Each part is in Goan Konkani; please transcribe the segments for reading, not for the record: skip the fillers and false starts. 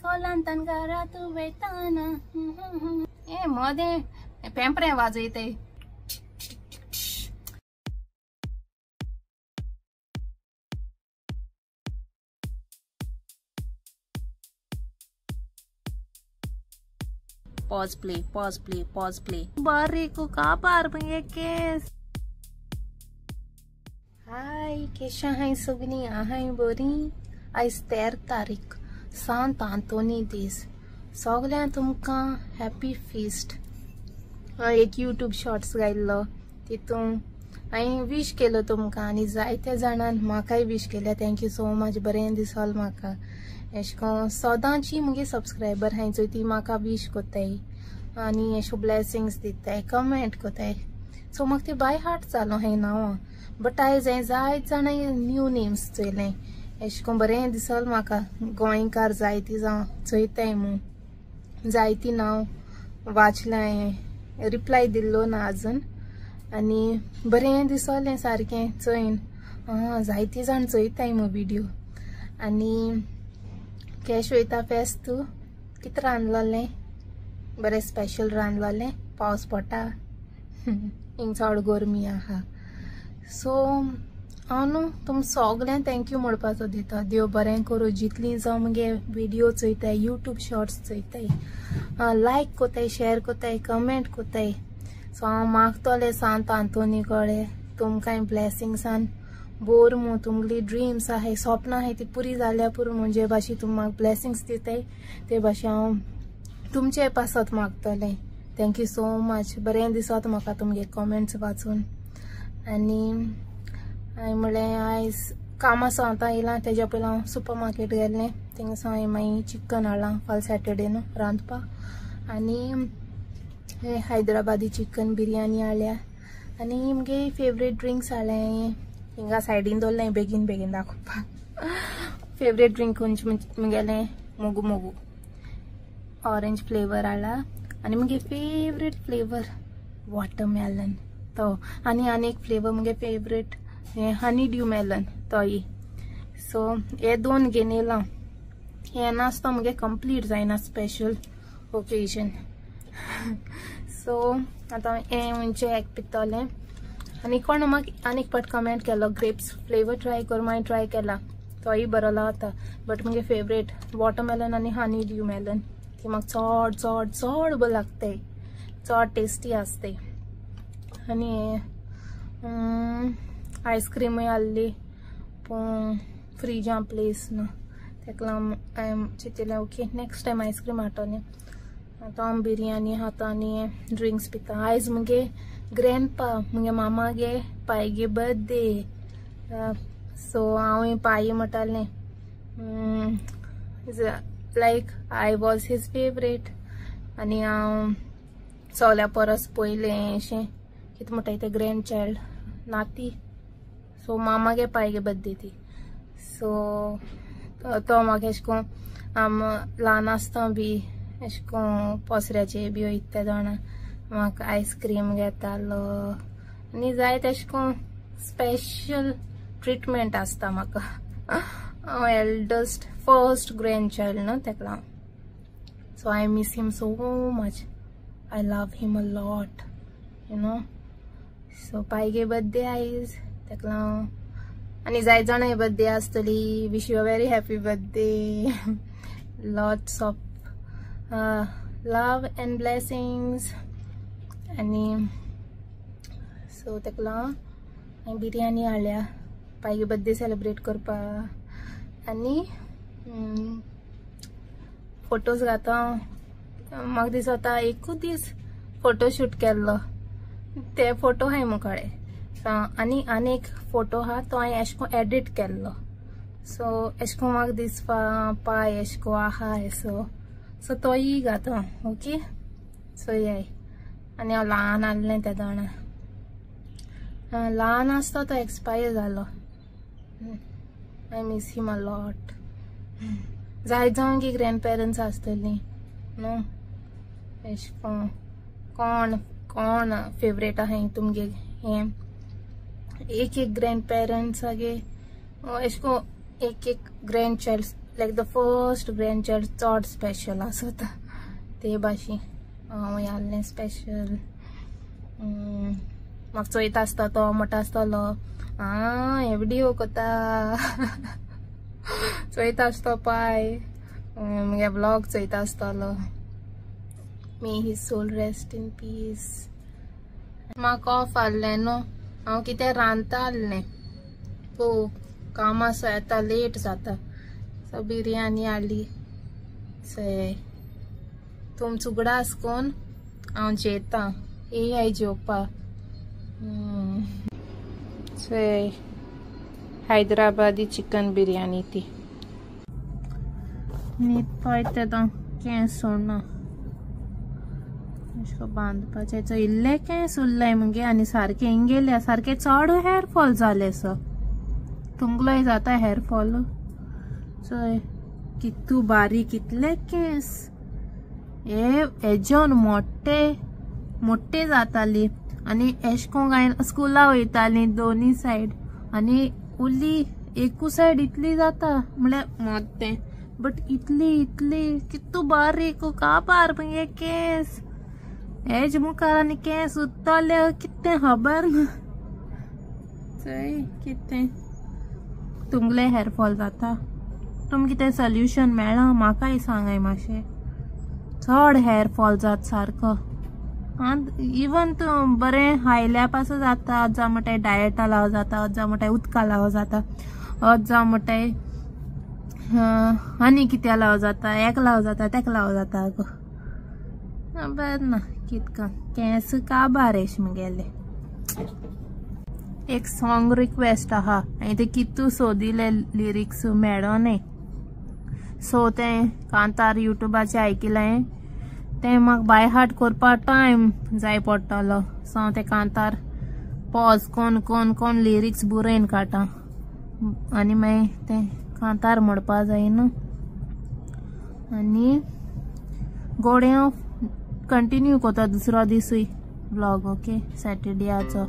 इस्कॉलांतान घरा तूं वेताना. ए मोदें पेंपरें वाजयताय. Pause play, pause play, pause play. बारीक कापार मुगे केस. हाय केशा हाय सगळीं आहाय बरी. आयज 13 तारीख सांत आंतोनी दीस. सगळ्यांक तुमकां हॅपी फिस्ट. एक यूट्यूब शॉर्ट्स घायल्लो तितून हांवें विश केलो तुमकां आनी जायत्या जाणान म्हाकाय विश केल्या. Thank you so much, बरें दिसोल म्हाका. एशें कोन्न सदांची मुगे सबस्क्रायबर हांय चोय ती म्हाका विश कोत्ताय आनी एशो ब्लेसिंग्स दिताय, कमेंट कोत्ताय. सो म्हाका ती बाय हार्ट जालो हांवें नांवां. बट आयज हांवें जायते जाणां न्यू नेम्स चोयलें. एशें कोन्न बरें दिसोल म्हाका. गोंयकार जायती जावं चोयताय म्हूण जायती नांव वाचलें हांवें, रिप्लाय दिल्लो ना आजून. आनी बरें दिसलें सारकें चोयन. आं जायती जाण चोयताय म्हूण विडियो. आनी कॅश वयता फेस्त कितें रांदलोलें बरें स्पेशल रांदलोलें. पावस पडटा हिंग चड गरमी आहा. सो हांव न्हू तुम सगळ्यांक thank you म्हणपाचो दिता. देव बरें करूं. जितलीं जावं मुगे विडियो चोयताय, यूट्यूब शॉर्ट्स चोयताय, लायक कोताय, शेर कोताय, कमेंट कोताय. सो हांव मागतलें सांत आंतोनी कडेन तुमकां ब्लेसिंग्सान बोर म्हूण तुमगेली ड्रीम्स आहाय, सपनां आहाय ती पुरी जाल्या पुरो म्हूण. जे भाशेन तुमी म्हाका ब्लेसिंग्स दिताय ते भाशेन हांव तुमचे पासत मागतलें. Thank you so much. बरें दिसत म्हाका तुमगे कमेंट्स वाचून. आनी हांवें म्हणलें आयज कामां सावन आतां येयलां तेज्या पयलीं हांव सुपर मार्केट गेल्लें. थिंगां हांवें मागीर चिकन हाडलां फाल्यां सॅटर्डे न्हू रांदपाक. आनी हे हैदराबादी चिकन बिरयानी हाडल्या आनी मुगे फेवरेट ड्रिंक्स हाडलें हांवें. हिंगा सायडीन दवरलें बेगीन बेगीन दाखोवपाक. फेवरेट ड्रिंक खंयचें मुगेलें मोगू मोगू ऑरेंज फ्लेवर हाडला. आनी मुगे फेवरेट फ्लेवर वॉटरमेलन तो. आनी आनी एक फ्लेवर मुगे फेवरेट हें हनी ड्यू मेलन तोय. सो हे दोन घेवन येयलां. हें नासतो मुगे कंप्लीट जायना स्पेशल ओकेजन. सो आतां हें म्हणचें एक पितलें. आनी कोण म्हाका आनी एक पाट कमेंट केलो ग्रेप्स फ्लेवर ट्राय कर. मागीर ट्राय केला तोय बरो लागता. बट मुगे फेवरेट वॉटरमेलन आनी हनी ड्यू मेलन ती म्हाका चड चड चड बरें लागताय, चड टेस्टी आसताय. आनी आयस्क्रीमूय हाडली पूण फ्रिजां प्लेस ना तेका लागून हांवें चिंतलें ओके नेक्स्ट टायम आयस्क्रीम हाडटलें. आतां हांव बिरयानी खाता आनी ड्रिंक्स पिता. आयज मुगे ग्रँडपा मुगे मामागे पायगे बर्थडे. सो हांव पाई म्हणटालें like I was his favourite. आनी हांव सगल्या परस पयलें अशें कितें म्हणटाय तें ग्रँड चायल्ड नाती. सो मामागे पायगे बर्थडे ती. सो तो म्हाका एशें कोन्न आम ल्हान आसतना बी एशें कोन्न पोसऱ्याचे बी वयता ते जाणा म्हाका आयस्क्रीम घेतालो आनी जाय तेशें कोन्न स्पेशल ट्रिटमेंट आसता म्हाका. हांव एल्डस्ट फर्स्ट ग्रँड चायल्ड न्हू तेका लागून. So I miss him so much. I love him a lot you know. So पायगे birthday आयज तेका लागून. आनी जायते जाणां बर्थडे आसतली. Wish you a very happy birthday. Lots of love and blessings. आनी सो तेका लागून हांवें बिरयानी हाडल्या पायगे बर्थडे सेलिब्रेट करपाक. आनी फोटोज घाता. म्हाका दिसता एकूच दीस फोटोशूट केल्लो ते फोटो हांवें मुखाडे. आनी आनी एक फोटो आहा तो हांवें एशें कोन्न एडिट केल्लो. सो एशें कोन्न म्हाका दिसपा पाय एशें कोन्न आहा सो सो तोय घाता. ओके सो ये. आनी हांव ल्हान आहलें ते जाणा ल्हान आसता तो एक्सपायर जालो. I miss him a lot. जायते जावन की ग्रँड पेरंट्स आसतलीं न्हू. एशें कोन्न कोण कोण फेवरेट आहाय तुमगे हें एक एक ग्रँड पेरंट्सागे एशें कोन्न एक एक grand child like the first grandchild चड स्पेशल आसता ते भाशेन हांव आहलें स्पेशल. म्हाका चोयता आसता तो म्हणटा आसतलो आं हे विडियो कोता चोयता आसतो पाय मुगे व्लॉग चोयता आसतलो. May his soul rest in peace. म्हाका ऑफ आहलें न्हू, हांव कितें रांदता आहलें पो कामां सो येता लेट जाता. सो बिरयानी हाडली से तुमचो उगडास कोन्न हांव जेता येयाय जेवपा. से हैदराबादी चिकन बिरयानी ती. न्हीद पळयता तो केंस सोडना अशें बांदपाचें. इल्ले केंस उरलाय मुगे आनी सारकें हिंगेल्या सारकें चड हेअर फॉल जालें. सो तुमगेलोय जाता हेअर फॉल. चोय कितू बारीक कितले केंस हे हेजोन मोटे मोटे जाताली आनी एशें कोन्न हांवें स्कुला वयताली दोनी सायड आनी उरली एकू सायड इतली जाता म्हणल्यार मोटें बट इतली इतली कितू बारीक काबार मुगे केंस हेज मुखार आनी केंस उत्तले कितें खबर ना. चोय कितें तुमगेले हेअर फॉल जाता, तुमकां कितें सोल्युशन मेळ्ळां म्हाकाय सांगाय मातशें. चड हेअर फॉल जाता सारको इवन तूं बरें खायल्या पासून जाता. अज जावं म्हणटाय डायटा लाव जाता, अज जावं म्हणटाय उदका लाव जाता, अज जावं म्हणटाय आनी कित्या लाव जाता, एक लाव जाता तेका लाव जाता. गो बरें ना कितका केंस काबार एश मुगेले. एक सॉंग रिक्वेस्ट आहा हांवें तें कितू सोदिलें लिरिक्स मेळोने. सो तें कांतार युट्यूबाचेर आयकिलें तें म्हाका बाय हार्ट करपा टायम जाय पडटलो. सो हांव तें कांतार पॉज कोन कोन कोन लिरिक्स बरोवन काडटा आनी मागीर तें कांतार म्हणपा जाय न्हू. आनी गोडे हांव कंटिन्यू करता दुसरो दिसूय व्लॉग. ओके सॅटरडेयाचो.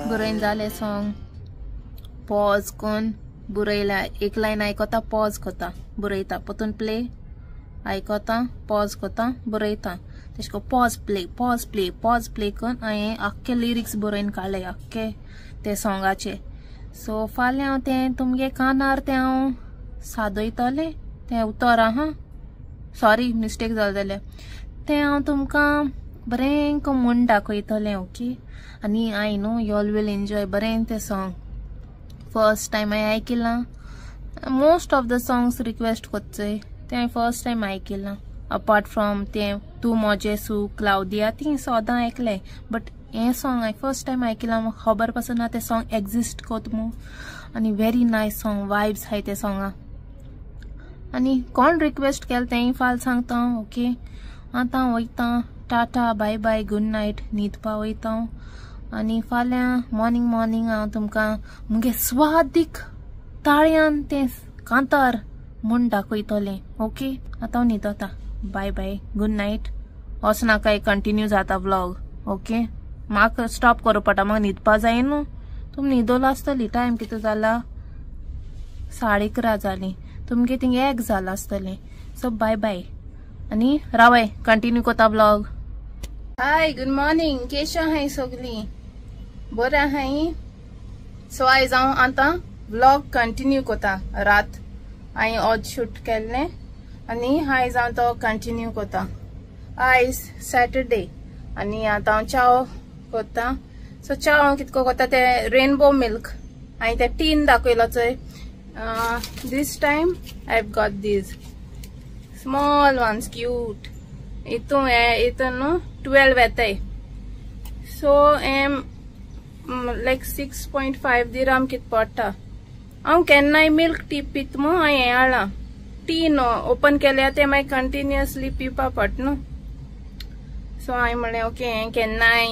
बरोवन जालें सॉंग पॉज कोन बरयला. एक लायन आयकता पॉज करता बरयता परतून प्ले आयकता पॉज करता बरयता. तशें करून pause play pause play pause play करून हांवें आख्खे लिरिक्स बरोवन काडले आख्खे ते सॉंगाचे. सो फाल्यां हांव तें तुमगे कानार तें हांव सादयतलें तें उतर आहा सॉरी मिस्टेक जालें जाल्यार तें हांव तुमकां बरें म्हूण दाखयतलें. ओके आनी I know you all will enjoy बरें तें सॉंग. फर्स्ट टायम हांवें आयकिलां. Most of the songs request करचें तें हांवें फर्स्ट टायम आयकिलां. अपार्ट फ्रॉम तें तूं म्हजें सूख क्लावदिया ती सदां आयकलें बट हें सॉंग हांवें फर्स्ट टायम आयकिलां. म्हाका खबर पासून ना तें सॉंग एग्जिस्ट कोत म्हूण. आनी व्हेरी नायस सॉंग वायब्स आहाय ते सॉंगा. आनी कोण रिक्वेस्ट केलें तेंय फाल्यां सांगता. ओके आतां वयता. Tata bye bye good night. न्हिदपा वयता आनी फाल्यां मॉर्निंग मॉर्निंग हांव तुमकां मुगे स्वादीक ताळयान तें कांतार म्हूण दाखयतलें. ओके आतां हांव न्हिदता. बाय बाय गूड नायट. वचनाकाय कंटिन्यू जाता व्लॉग. ओके म्हाका स्टॉप करूं पडटा म्हाका न्हिदपा जाय न्हू. तुमी न्हिदोला आसतली. टायम कितें जाला 11:30 जालीं. तुमगे थिंग 1 जालां आसतलें. सो बाय बाय आनी रावय कंटिन्यू करता व्लॉग. हाय गूड मॉर्निंग केश आहाय सगलीं बरें आहाय. सो आयज हांव आतां व्लॉग कंटिन्यू करता. रात हांवें आज शूट केल्लें आनी आयज हांव तो कंटिन्यू करता. आयज सॅटरडे आनी आतां हांव च्याव करता. सो च्याव हांव कितको करता तें रेनबो मिल्क हांवें तें टीन दाखयलो चोय. This time I have got these small ones cute. हितून हितून न्हू 12 येताय. सो हें लायक 6.5 दिराम कित पडटा. हांव केन्नाय मिल्क टी पिता म्हूण हांवें हें हाडलां. टीन ओपन केल्यार तें मागीर कंटिन्युअसली पिवपा पडटा न्हू. सो हांवें म्हणलें ओके हें केन्नाय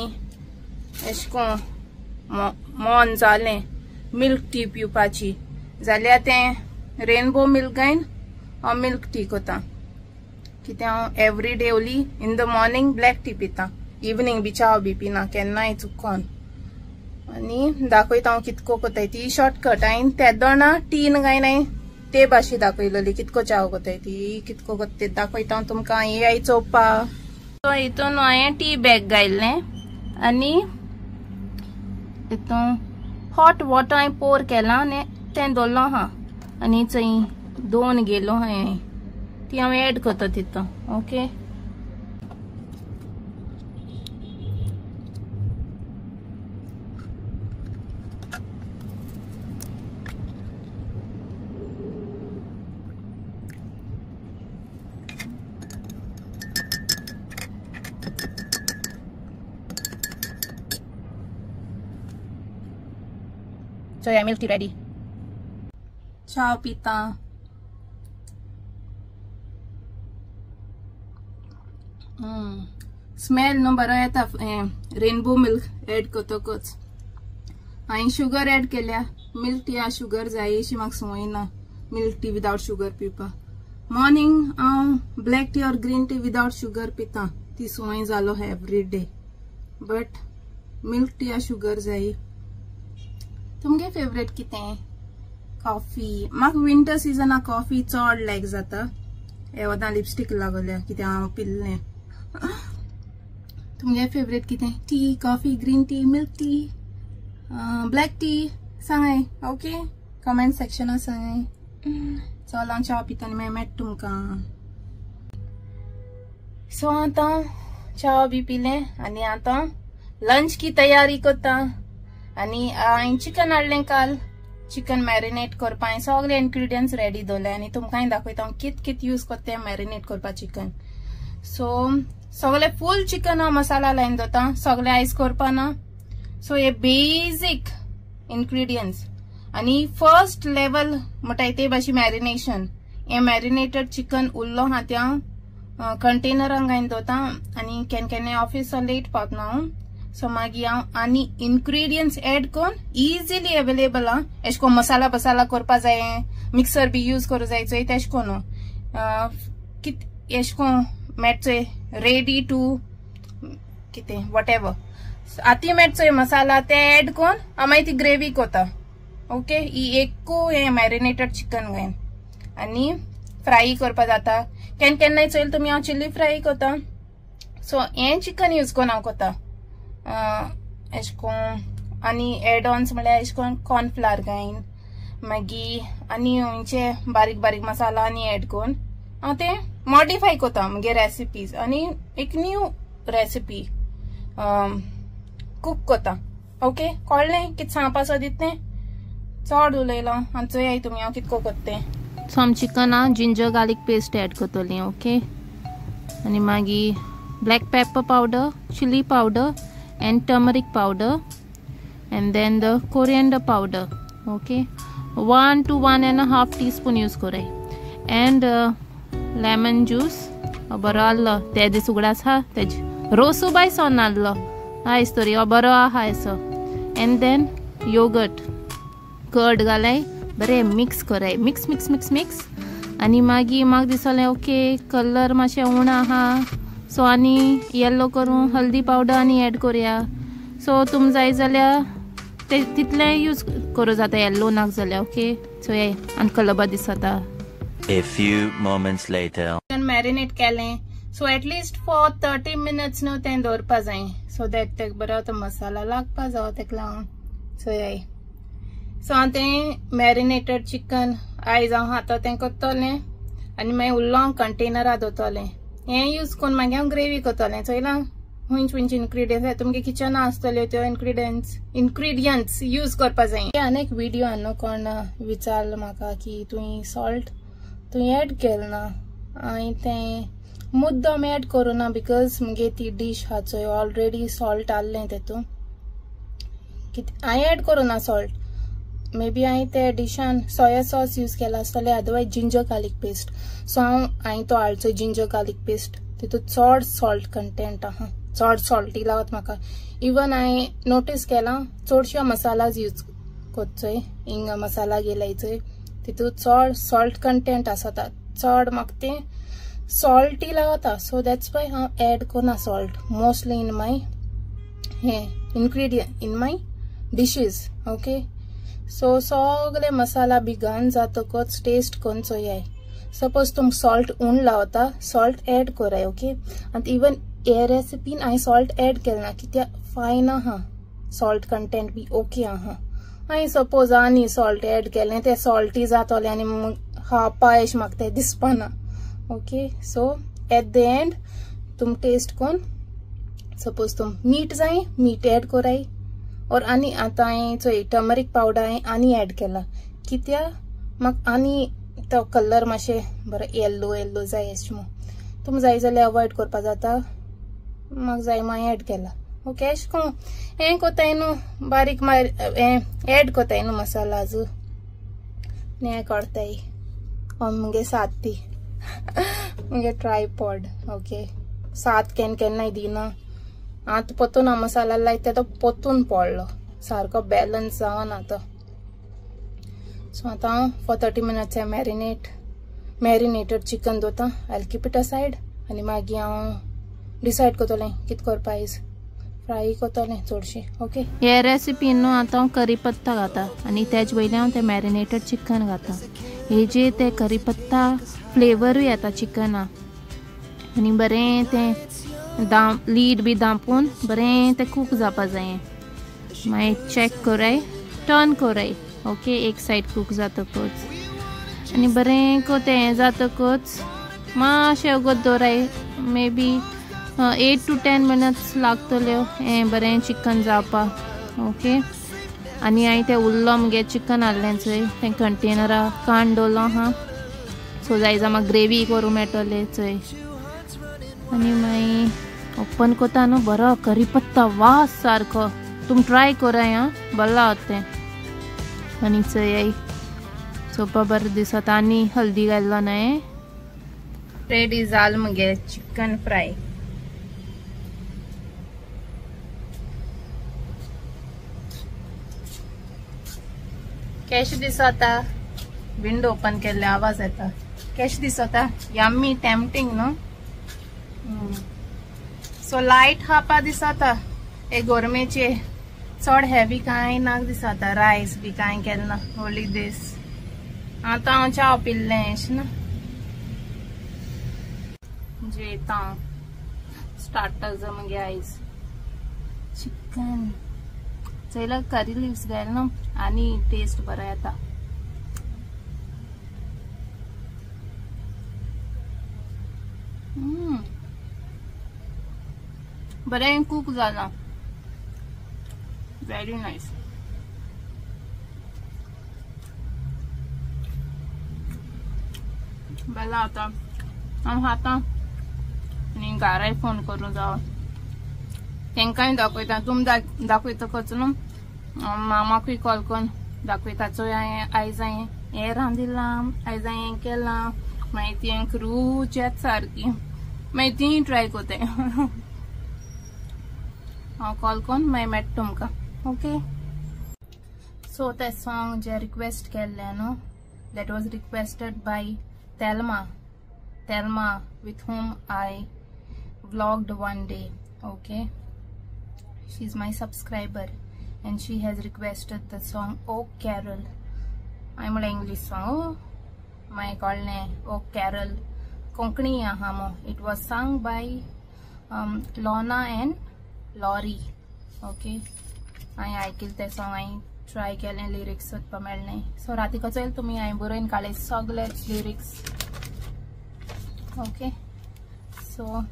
एशें कोन्न मन जालें मिल्क टी पिवपाची जाल्यार तें रेनबो मिल्क घायन हांव मिल्क टी करता. कितें हांव every day only in the morning black tea पिता. इवनींग बी च्याव बी पिना केन्नाय चुकोन. आनी दाखयता हांव कितको कोताय ती शॉर्टकट. हांवें ते दोना टीन काय नाय ते भाशे दाखयलेली कितको चाव कोताय ती कितको कोत्ता ते दाखयता हांव तुमकां. हे चोवपा. सो हितून हांवें टी बॅग घायल्लें आनी हितून हॉट वॉटर हांवें पोर केलां आनी तें दवरलो आहा आनी चोय दोन गेलो हांवें ती हांव एड करता तितून. ओके चोया मिल्क टी रेडी. चाव पिता. स्मेल न्हू बरो येता रेनबो मिल्क एड करतकच. हांवें शुगर एड केल्या. मिल्क टीया शुगर जाय अशी म्हाका संवय ना मिल्क टी विदावट शुगर पिवपा. मॉर्निंग हांव black tea or green tea without sugar पिता, ती संवय जालो every day. But milk tea sugar जाय. तुमगे फेवरेट कितें? कॉफी. म्हाका विंटर सिजनाक कॉफी चड लायक जाता. हे वदां लिपस्टीक लागल्या कितें हांव पिल्लें. तुमगे फेवरेट कितें? Tea, coffee, green tea, milk tea, black tea सांगाय. ओके कमेंट सेक्शनाक सांगाय. चल हांव च्या पिता आनी मागीर मेळटा तुमकां. सो आतां च्या बी पिलें आनी आतां लंच की तयारी करता. आनी हांवें चिकन हाडलें काल. चिकन मॅरिनेट करपा हांवें सगळे इन्ग्रिडियंट्स रेडी दवरले आनी तुमकांय दाखयता हांव कित कित यूज करता तें मॅरिनेट करपा चिकन. सो सगळे फूल चिकन हांव मसाला लायन दवरता, सगळे आयज करपा ना. सो हे बेजीक इन्ग्रिडियंट्स आनी फर्स्ट लेवल म्हणटाय ते भाशेन मॅरिनेशन. हें मॅरिनेटेड चिकन उरलो आहा तें हांव कंटेनरान घालून दवरता आनी केन्ना केन्ना ऑफिसा लेट पावतना हांव. सो मागीर हांव आनी इन्ग्रिडियंट्स एड करून इजिली अवेलेबल आहा. एशें कोन्न मसाला बसाला करपा जाय, मिक्सर बी यूज करूं जाय चोय तेशें कोन्न कित एशें कोन्न मेळटा चोय रेडी टू कितें what ever आतां मेळटा चोय मसाला ते एड करून हांव मागीर ती ग्रेवी कोता. ओके ही एकू हें मॅरिनेटेड चिकन घायन आनी फ्राय करपा जाता. केन्ना केन्नाय चोयल तुमी हांव चिली फ्राय कोता. सो हें चिकन यूज करून हांव कोता. एशें कोन्न आनी एड ऑन्स म्हळ्यार एशें कोन्न कॉर्नफ्लावर घायन मागीर आनी खंयचे बारीक बारीक मसाला आनी एड करून हांव तें मॉडिफाय करता म्हगे रेसिपीज आनी एक न्यू रेसिपी कूक करता. ओके कळ्ळें कितें सांगपा सोदीत तें? चड उलयलां आनी चोयाय तुमी हांव कितको करता तें. सो आम चिकना जिंजर गार्लिक पेस्ट एड करतलीं. ओके आनी मागीर black pepper powder, chilli powder and turmeric powder and then the coriander powder. Okay 1 to 1.5 teaspoon use कराय. And lemon juice बरो आहलो ते दीस उगडास आहा तेज रोसू बाय सोन आहलो आयज तरी बरो आहा असो. एंड then yogurt curd घालाय बरें मिक्स कराय, मिक्स मिक्स मिक्स मिक्स. आनी मागीर म्हाका दिसलें ओके कलर मातशें उणो आहा सो आनी येल्लो करूं हल्दी पावडर आनी एड करुया. सो तुम जाय जाल्यार ते तितलें यूज करूं जाता येल्लो नाका जाल्यार. ओके चोयाय आनी कलर बरो दिसता. A few moments later. Marinate केलें सो एटलिस्ट फॉर 30 मिनट्स न्हू तें दवरपा जाय सो that तेका बरो तो मसाला लागपा जावो तेका लागून. चोयाय सो हांव तें मॅरिनेटेड चिकन आयज हांव आतां तें करतलें आनी मागीर उरलो हांव कंटेनरा दवरतलें. हें यूज करून मागीर हांव ग्रेवी करतलें. चोयलां खंयचे खंयचे इन्ग्रिडियंट्स तुमगे किचना आसतल्यो त्यो इन्ग्रिडियंट्स यूज करपा जाय. आनी एक विडियो न्हू कोण विचारलो म्हाका की तुवें सॉल्ट तुवें एड केलें ना. हांवें तें मुद्दम एड करूं ना because मुगे ती डीश आहा चोय ऑलरेडी सॉल्ट आहलें तेतून. कितें हांवें एड करूं ना सॉल्ट, मे बी हांवें ते डिशान सोया सॉस यूज केला आसतलें otherwise ginger garlic paste. So हांव हांवें तो हाडचो जिंजर गार्लिक पेस्ट तितून चड सॉल्ट कंटेंट आहा, चड सॉल्टी लागत म्हाका. इवन हांवें नोटीस केलां चडश्यो मसालाज यूज करचोय हिंगा मसाला घेयलाय चोय तितून चड सॉल्ट कंटेंट आसता, चड म्हाका तें सॉल्टी लागता. सो that's why हांव एड करना सॉल्ट मोस्टली इन my हें ingredient in my dishes. Okay, so सगळे मसाला बी घालून जातकच टेस्ट करून चोयाय. सपोज तुमकां सॉल्ट उण लावता, सॉल्ट एड कराय. ओके, आनी इवन हे रेसिपीन हांवें सॉल्ट एड केलें ना, कित्याक फायन आहा, सॉल्ट कंटेंट बी ओके आहा. हांवें सपोज आनी सॉल्ट एड केलें तें सॉल्टी जातलें आनी खावपा अशें म्हाका तें दिसपाना. Okay, so at the end तुम टेस्ट करून सपोज तुम मीठ जाय, मीठ एड कराय. और आनी आतां हांवें चोय टर्मरीक पावडर हांवें आनी एड केला, कित्याक म्हाका आनी तो कलर मातशें बरो येल्लो येल्लो जाय अशें म्हूण. तुमकां जाय जाल्यार अवॉयड करपा जाता, म्हाका जाय म्हूण हांवें एड केला. ओके, अशें करून हें कोताय न्हू, बारीक हें एड कोताय न्हू मसाला आजू हें करताय. मुगे साथी मुगे ट्रायपॉड. ओके, सात केन्ना केन्नाय दिना. आतां पोतून हांव मसाला लायता तो पोतून पडलो, सारको बॅलन्स जावना तो. सो आतां हांव फॉर 30 मिनट्स हें मॅरिनेटेड चिकन दवरता. I will keep it aside आनी मागीर हांव डिसायड करतलें कितें करपा आयज, फ्राय करतलें चडशें. ओके, हे रेसिपी न्हू आतां हांव करी पत्ता घाता आनी तेज वयल्यान हांव तें मॅरिनेटेड चिकन घाता. हेजे ते करी पत्ता फ्लेवरूय येता चिकना आनी बरें तें लीड बी दांपून बरें तें कूक जावपा जाय. मागीर चॅक कराय, टर्न कराय. ओके, एक सायड कूक जातकच आनी बरें तें हें जातकच मातशें वगत दवराय, maybe 8 to 10 minutes लागतल्यो हें बरें चिकन जावपाक. ओके, आनी हांवें तें उरलो मुगे चिकन हाडलें चोय तें कंटेनरा काण दवरलो आहा. सो जाय जाल्यार म्हाका ग्रेवी करूं मेळटलें चोय. आनी मागीर ओपन करता न्हू, बरो करी पत्ता वास सारको. तुम ट्राय कराय आं, बरें लागता तें. आनी चोय चोवपा बरें दिसता. आनी हल्दी घातलो ना, रेडी जाल मुगे चिकन फ्राय. केशें दिसता? विंडो ओपन केल्ले आवाज येता. केशें दिसता? यम्मी, टेम्पटिंग न्हू. सो लायट खावपा दिसता. हे गोरमेचे चड हेवी कांय ना दिसता, रायस बी कांय केलें ना, ओन्ली दीस. आतां हांव च्या पिल्लें अशें ना, जेता हांव. स्टार्टर्स मुगे आयज चिकन चोयला, करी लिव्स घायल न्हू आनी टेस्ट बरो येता. बरें कूक जाला, व्हेरी नायस. बेला आतां हांव खाता आनी घराय फोन करूं जावं, तेंकांय दाखयता. तुम दाखयतकच न्हू मामाकूय कॉल करून दाखयता, चोय हांवें आयज हांवें हें रांदिलां, आयज हांवें हें केलां. मागीर ती रूच येता सारकी, मागीर तीय ट्राय करताय. हांव कॉल करून मागीर मेळटा तुमकां. ओके, सो तें सॉंग जें रिक्वेस्ट केल्लें न्हू, that was requested by Thelma, Thelma with whom I vlogged one day. Okay, she is my subscriber and she has requested the song O Carol. हांवें म्हणलें इंग्लीश सॉंग, मागीर कळ्ळें ओ कॅरल कोंकणी आहा मो. It was sung by Lorna and Laurie. Okay, हांवें आयकिल्लें तें सॉंग, हांवें ट्राय केलें लिरिक्स सोदपा मेळ्ळें. सो राती कसो तुमी हांवें बरोवन काडले सगळे lyrics. Okay, so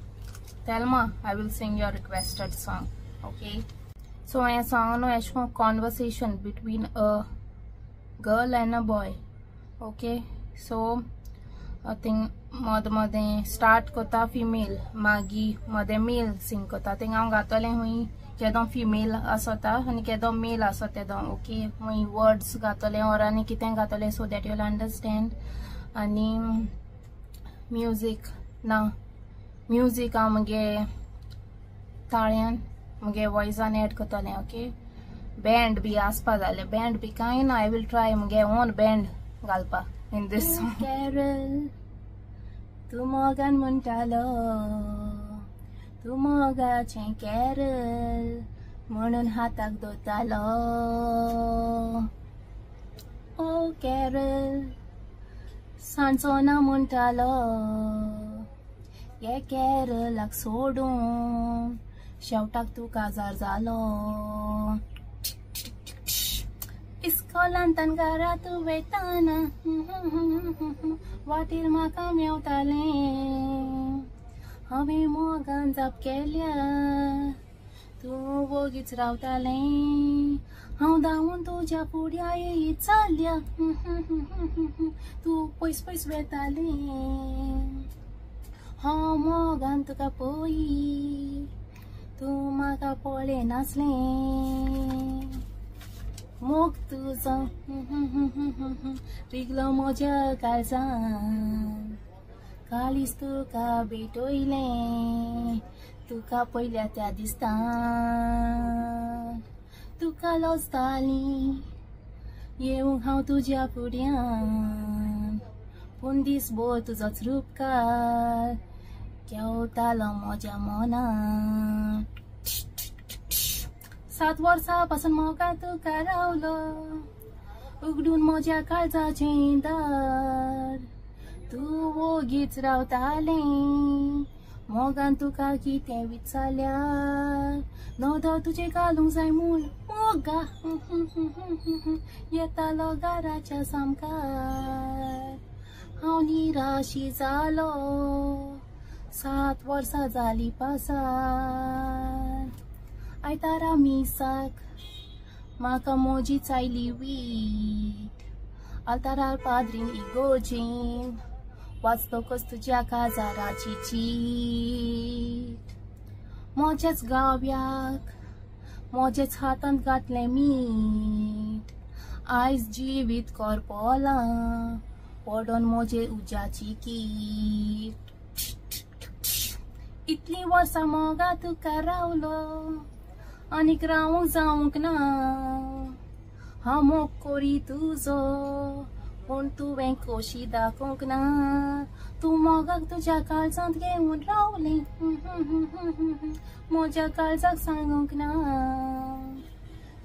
Thelma, I will sing your requested song. Okay, so हें सॉंग न्हू एशें कोन्न conversation between a girl and a boy. Okay, so thing मद मदें स्टार्ट करता फिमेल, मागीर मदें मेल सिंग करता. थिंग हांव गातलें खूंय केदो फिमेल आसता आनी केदो मेल आसता तेदो. ओके, खूंय वर्ड्स गातलें ओर आनी कितें गातलें, so that you will understand. आनी म्युजीक ना, म्युजीक हांव मुगे ताळ्यान मुगे वॉयसान एड करतलें. ओके, बँड बी आसपा जालें, बँड बी कांय ना, I will try मुगे ओन बँड घालपा इन these Carol. तूं मोगान म्हणटालो, तूं मोगाचें कॅरल, म्हणून हाताक दोतालो. ओ कॅरल सांजो ना म्हणटालो हे कॅरलाक सोडून शेवटाक तूं काजार जालो. इस्कोलांतल्यान घरा तूं वेताना वाटेर म्हाका मेवतालें. हांवें मोगान जाप केल्या तूं वोगीच रावतालें. हांव धांवून तुज्या फुड्या येयत चल्ल्या तूं पयस पयस वेतालें. हांव मोगान तुका पळय तूं म्हाका पळयनासलें. मोग तुजो रिगलो म्हज्या काळजान. काळीज तुका भेटयलें तुका पयल्या त्या दिसता. तुका लजताली येवंक हांव तुज्या फुड्यान पूण दीसभर तुजोच रुपकार केवतालो म्हज्या मनान. 7 वर्सां पासून मोगा तुका रावलो उगडून म्हज्या काळजाचें दार. तूं वोगीच रावतालें मोगान तुका कितें विचारल्यार नदर तुजें घालूंक जाय म्हूण मोगा येतालो घराच्या सामकार. हांव निराशी जालो 7 वर्सां जालीं पासार. आयतारा मिसाक म्हाका मोजीच आयली वीट. आल्तारार पाद्रीन इगोर्जीन वाचतकच तुज्या काजाराची चीट. म्हज्याच गाव्याक म्हजेच हातांत घातलें मीठ. आयज जिवीत करपलां पडोन म्हजे उज्याची कीट. इतलीं वर्सां मोगा तुका रावलो आनीक रावूंक जावंक ना. हांव मोग करी तुजो पूण तुवें खोशी दाखोवंक ना. तूं मोगाक तुज्या काळजांत घेवन रावलें म्हज्या काळजाक सांगूंक ना.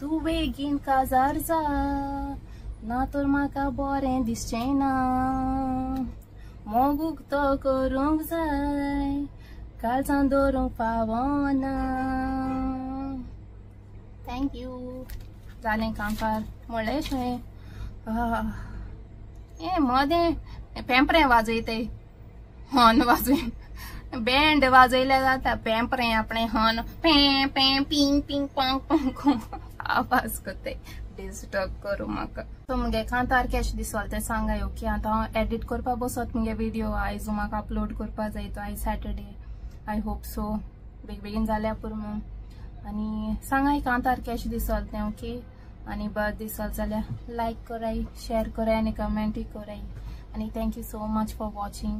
तूं बेगीन काजार जा ना तर म्हाका बरें दिसचें ना. मोग उक्तो करूंक जाय काळजांत दवरूंक फावना. Thank you. जालें कांकार म्हणलें शें. हे मदें पेंपरें वाजयते हॉर्न वाजय बँड वाजयल्यार जाता. पेंपरें आपणें हॉर्न पें पें पिंग पिंग पांग पांग आवाज करते डिस्टर्ब करूं म्हाका. सो मुगे कांतार केशें दिसोल तें सांगाय. ओके आतां हांव एडिट करपा बसत मुगे विडियो आयज म्हाका अपलोड करपा जाय. तो आयज सॅटरडे. I hope so बेग बेगीन जाल्यार पुरो म्हूण. आनी सांगाय कांतार केशें दिसोल तें. ओके आनी बरें दिसल जाल्यार लायक कराय शेर कराय आनी कमेंटूय कराय. आनी thank you so much for watching.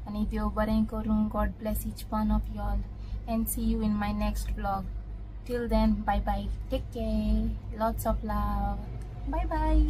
आनी देव बरें करूं. God bless each one of you all and see you in my next vlog. Till then bye bye, take care, lots of love, bye bye.